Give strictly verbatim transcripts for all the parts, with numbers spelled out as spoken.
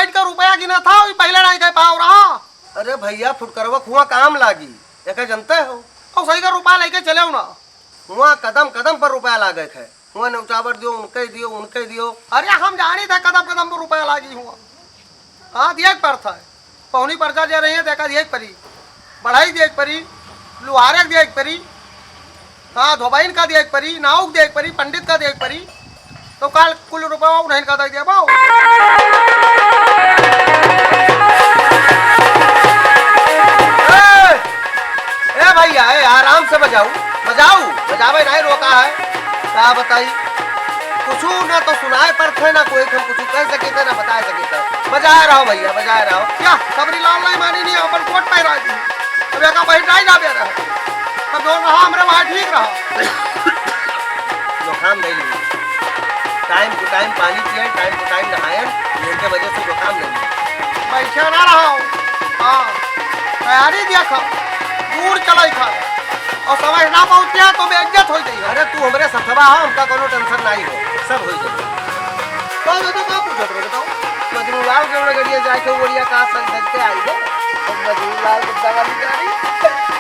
बैठ के रुपया गिना था, वही पहले नहीं कह पाओ रहा। अरे भैया, फुटकरवा हुआ काम लागी, एका जनते हो। और सही का रुपया लेके चले हो ना। हुआ कदम कदम पर रुपया लागे है। हुआ नेउचावर दियो, उनके दियो, उनके दियो। अरे हम जानी था कदम कदम पर रुपया लागी हुआ। हाँ, दिए के पड़ता है। पहुनी पर्चा जे रही है, देखा दिए के परी। बढ़ाई दिए के परी, लुहारे के दिए के परी। हाँ, धोबाइन का दिए के परी, नाऊ के दिए के परी, पंडित का दिए के परी। तो काल कुल रुपया उन्हें का दे दिया बाऊ। ए, ए भैया, ए, आराम से बजाऊ, बजाऊ, बजावे नहीं रोका है। का बताई, कुछ ना तो सुनाए पड़त है, ना कोई हम कुछ कह सके थे, ना बता सके थे। बजाए रहो भैया, बजाए रहो। क्या खबरी लाल नहीं मानी नहीं, अपन कोट पहरा दी। अब एका बहिर नहीं जाबे रहा। अब जो रहा हमरे वहाँ ठीक रहा। जुकाम नहीं ली। Time to time पानी पिए, time to time नहाए, इनके वजह से जुकाम नहीं ली। बैठे ना रहो। हाँ, तैयारी देखो, दूर चलाई खा। और समय ना पहुँचे तो बेइज्जत हो जाइए। अरे तू हमरे सथवा हो, हमका कोनो tension नहीं हो, सब हो जाए। तो ये तो का पूछत रहे बताओ? मजनू लाल के ओड़े गड़िया जाए के ओड़िया का सज धज के आई है। और मजनू लाल के दवा ली जा रही।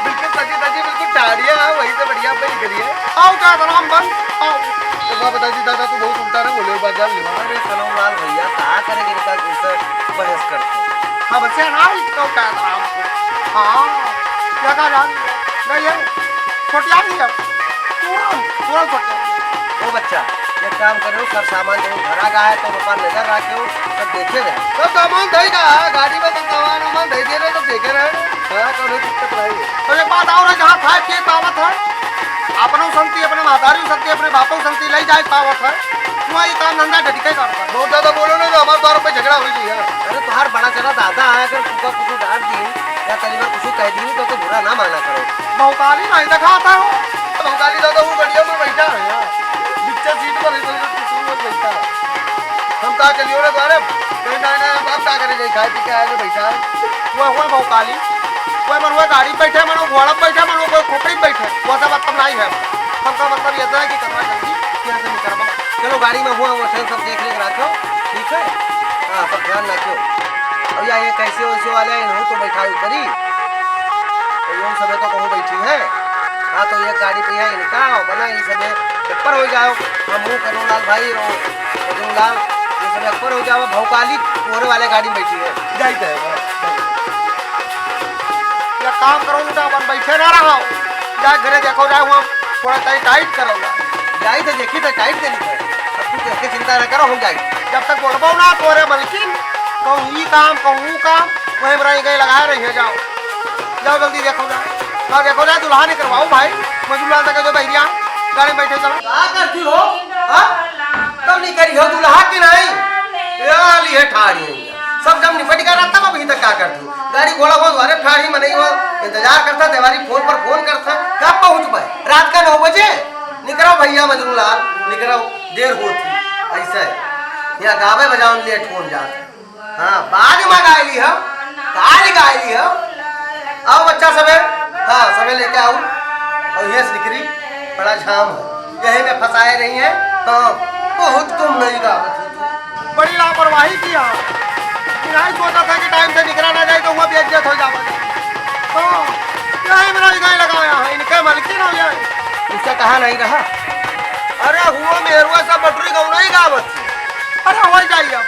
बिल्कुल सजी धजी, बिल्कुल ठाड़िया है, वही से बढ़िया पे निकली है। आओ का राम बन, आओ। तो बाबा दादी दादा तू बहुत उल्टा ना बोले, बात जान ले। अरे सनम लाल भैया, का करेंगे इनका, इनसे बहस करते हैं। हाँ, बच्चे ना, तो का राम को। हाँ, क्या कहा जान? नहीं है, छोटिया नहीं है। पूरा, पूरा छोटिया। ओ बच्चा, एक काम करो, सब सामान जो भरा गा है, तो ऊपर नजर रखो, सब देखे रहे। सब सामान धई गा है, गाड़ी में सब सामान वामान धई दे रहे, सब देखे रहे। हाँ, कौनो दिक्कत नहीं है। तो एक बात और है, जहाँ खाए पिए पावत है, अपनो संती, अपने महतारी संती, अपने बापो संती ले जाए पावत है, वहाँ ये काम धंधा डटिके करता है। बहुत ज्यादा बोलो ना, तो हमारे द्वार पे झगड़ा हो जाइए। अरे, तुम्हार बड़ा चला दादा है, अगर तुमका कुछ डांट दी या तनी बार कुछ कह दी, तो, तो बुरा ना माना करो। भौकाली नहीं दिखाता हो। भौकाली दादा वो गड़िया में बैठा है यार, बिच्चा सीट पर इधर उधर कुछ मत बैठा है। हम का चलियो रे द्वारे, नहीं, नहीं, नहीं, अब का करे जाए, खाए पी के आए रे बैठा है। वो, वो भौकाली, वो मन वो गाड़ी बैठे, मन वो घोड़ा बैठे, मन वो कोई खोपड़ी बैठे, वो सब मतलब नहीं है। हमका मतलब ये है कि करवा जल्दी, यहाँ से निकलवा। चलो गाड़ी में हुआ, वो सब देख लेके रखो, ठीक है? हाँ, सब ध्यान रखो। और या ये कैसे वैसे वाले हैं, इन्हों तो बैठाई करी। तो ये सब तो कहूँ बैठी है। हाँ, तो ये गाड़ी पे है इनका, और बना ये सब ऊपर हो जाओ। हम हूँ करुणलाल भाई और करुणलाल, ये सब ऊपर हो जाओ। भौकाली कोहरे वाले गाड़ी में बैठी है। जाई तो है, बस। या काम करो ना, अपन बैठे ना रहो। जा घरे देखो, जा हुआ थोड़ा टाइट, टाइट करो ना। जाई तो देखी तो टाइट करी तो। अब तू देख के चिंता ना करो, हम जाई। जब तक बोलबो ना तोरे मलकिन, कहूँ ई काम, कहूँ ऊ काम, वहीं में रही गए लगाए रही है, जाओ। जाओ जल्दी देखो जा। जाओ देखो जा, दुल्हा नहीं करवाओ भाई। मजनू लाल तक जो बहरिया, गाड़ी में बैठे चलो। का करती हो? हाँ? तब नहीं करी हो दुल्हा की नहीं? यार, ये ठाड़ी है। सब जब निपट गया ना, तब अभी तक का करती हो? गाड़ी घोड़ा हो, अरे ठाड़ी मनई हो, इंतजार करता, देवारी फोन पर फोन करता, कब पहुँच पाए? रात का नौ बजे? निकरो भैया मजनू लाल, निकरो, देर होती। ऐसा है, यहाँ गावे बजावन लेट हो जात। हाँ, बाद में गाय ली हम, काल गाय ली हम। आओ बच्चा सबे, हाँ, सबे लेके आओ। और ये निकरी, बड़ा झाम है, यही में फंसाए रही है। हाँ, बहुत कम नहीं गावत है तू। बड़ी लापरवाही किया। इन्हें सोचा था कि टाइम से निकला ना जाए तो हुआ बेइज्जत हो जावा। तो यही मेरा इधर लगाया है, इनके मलकिन हो जाए। उससे कहा नहीं रहा। अरे हुआ मेहरुआ सब बटुरी गौना ही गावत थी। अरे हो जाइए अब।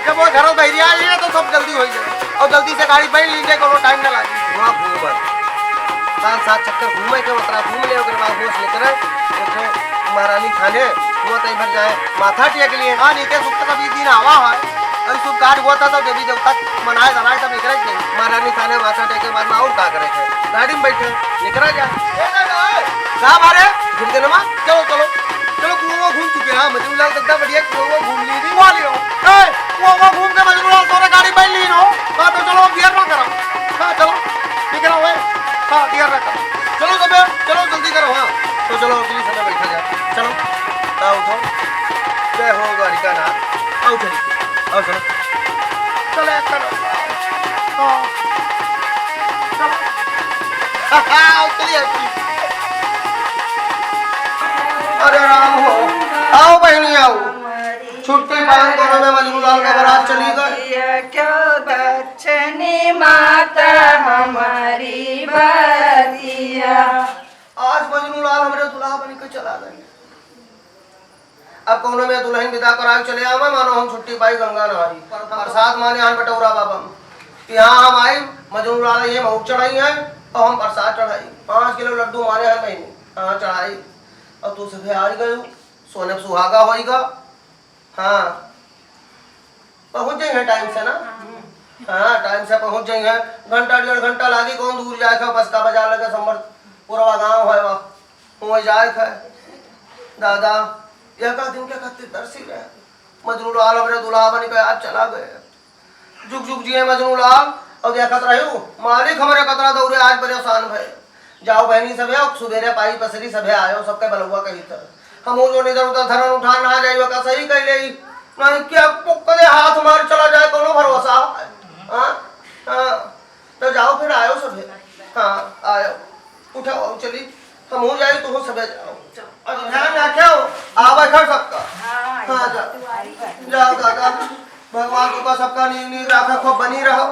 जब वो घरों बहरिया आई है तो सब जल्दी हो जाए। और जल्दी से गाड़ी बैठ लीजिए, कोनो टाइम ना लागे। वहाँ घूमत। पाँच सात चक्कर घूमे के उतरा घूम ले, ओकरे बाद होश निकले। वो तो महारानी थाने, वो तो इधर जाए, माथा टेक लिए। हाँ, नीचे सुख का भी दिन आवा है। अभी शुभ कार्य हुआ था तो देवी देवता मनाए धराए तब निकले के नहीं। महारानी थाने माथा टेके बाद में और का करे थे? गाड़ी में बैठे, निकला जाए। ए दादा, ए। का बारे? घूम के नमा? चलो, चलो। चलो, कुआं घूम चुके हैं। हाँ, मजनू लाल तो एकदम बढ़िया कुआं घूम ली थी। वो लियो। ए, कुआं घूम के मजनू लाल तोरे गाड़ी बैठ ली हो। हाँ, तो चलो, अब देर ना करो। हाँ, चलो। निकलो, ए। हाँ, देर ना करो। चलो, सबे, चलो, जल्दी करो, हाँ। तो चलो, अगली समय बैठा जाए। चलो। आओ, उठो। जय हो द्वारिकानाथ। आओ, चलिए। आओ, चलो। चले, चलो। हाँ। चलो। आओ, चलिए, चलिए। अरे राम हो। आओ, बहनी, आओ। छुट्टी पान करो में मजनू लाल का बारात चली गई। क्यों दक्षिणी माता हमारी बरतिया। आज मजनू लाल हमरे दुल्हा बन के चला गए। अब कौनो में दुल्हन विदा करा के चले आवे, मानो हम छुट्टी पाई गंगा नहाई। पर-, प्रसाद माने आन बटोरा बाबा कि हाँ हम आई, मजनू लाल ये मऊर चढ़ाई है और हम प्रसाद चढ़ाई। पाँच किलो लड्डू माने हैं बहनी, हाँ चढ़ाई। और तू सभे आ गयो, सोने पे सुहागा होइगा। हाँ, पहुँच जाइहैं टाइम से ना। हाँ, टाइम से पहुँच जाइहैं। घंटा डेढ़ घंटा लागी, कौन दूर जाए के, बस का बाजार लगे, संबर पुरवा गाँव है वह, वहीं जाए के। दादा, यह का दिन के खातिर तरसी रहे। मजनू लाल हमरे दुल्हा बन के आज चला गए। जुग जुग जिए मजनू लाल। और देखत रहू, मालिक हमरे कतरा दौरे आज परेशान भए। जाओ बहनी सभे, और सुबेरे पाई पसरी सभे आयो, सबके बलौआ कही तर। हम जो इधर उधर धरन उठा ना जाए, का सही कह ले। नहीं क्या पुक्करे हाथ मार चला जाए, कोनो भरोसा है? हाँ? हाँ। तो जाओ फिर आयो सभे। हाँ, आयो। उठाओ, चली। हम हो जाए, तू हो सभे जाओ। और ध्यान रखो, आवे खर सबका। हाँ, जा। जाओ दादा, भगवान तुका सबका नीक नीक राखे, खूब बनी रहो।